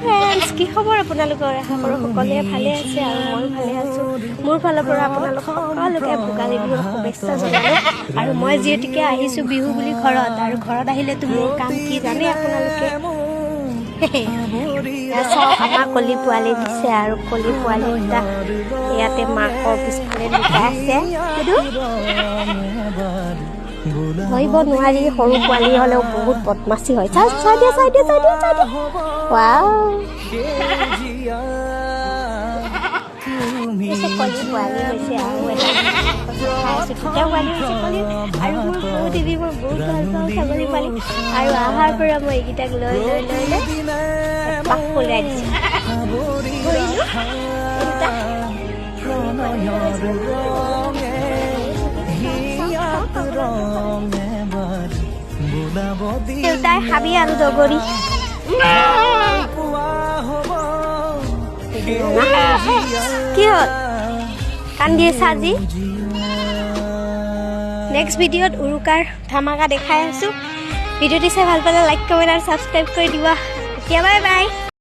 Friends, কি খবৰ আপোনালোকৰ? আশা কৰোঁ সকলোৱে ভালে আছে আৰু ময়ো ভালে আছোঁ। মোৰ ফালৰ পৰা আপোনালোক সকলোকে ভোগালী বিহুৰ শুভেচ্ছা জনালোঁ। আৰু মই যিহেতুকে আহিছোঁ বিহু বুলি ঘৰত, আৰু ঘৰত আহিলেতো মোৰ কাম কি জানে আপোনালোকে। এয়া চাওক, আমাৰ কলি পোৱালি দিছে আৰু কলি পোৱালি দুটা ইয়াতে মাকৰ পিছফালে লুকাই আছে। সেইটো ধৰিব নোৱাৰি, সৰু পোৱালি হ'লেও বহুত বদমাচি হয়। চাই চাই দিয়া, চাই দিয়া, চাই দিয়া, চাই দিয়া। ৱাও, হৈছে কলি পোৱালি হৈছে আৰু এটা খাই আছো। দুটা পোৱালি হৈছে কলি। আৰু মোৰ বহুত দিবি, মই বহুত ভাল পাওঁ ছাগলী পোৱালি। আৰু অহাৰ পৰা মই এইকেইটাক লৈ লৈ লৈ লৈ এপাক উলিয়াই দিছোঁ। ধৰিলোঁ এই দুটা। প্ৰণয়ৰ ৰঙে হিয়াত ৰং এবাৰ বোলাব। দেউতাই হাবি আৰু দগৰি পোৱা হ'ব। কি হ'ল, কান্দি আছা আজি? নেক্সট ভিডিঅ'ত উৰুকাৰ ধামাকা দেখাই আছোঁ। ভিডিঅ'টো চাই ভাল পালে লাইক, কমেণ্ট আৰু ছাবস্ক্ৰাইব কৰি দিব। এতিয়া বাই বাই।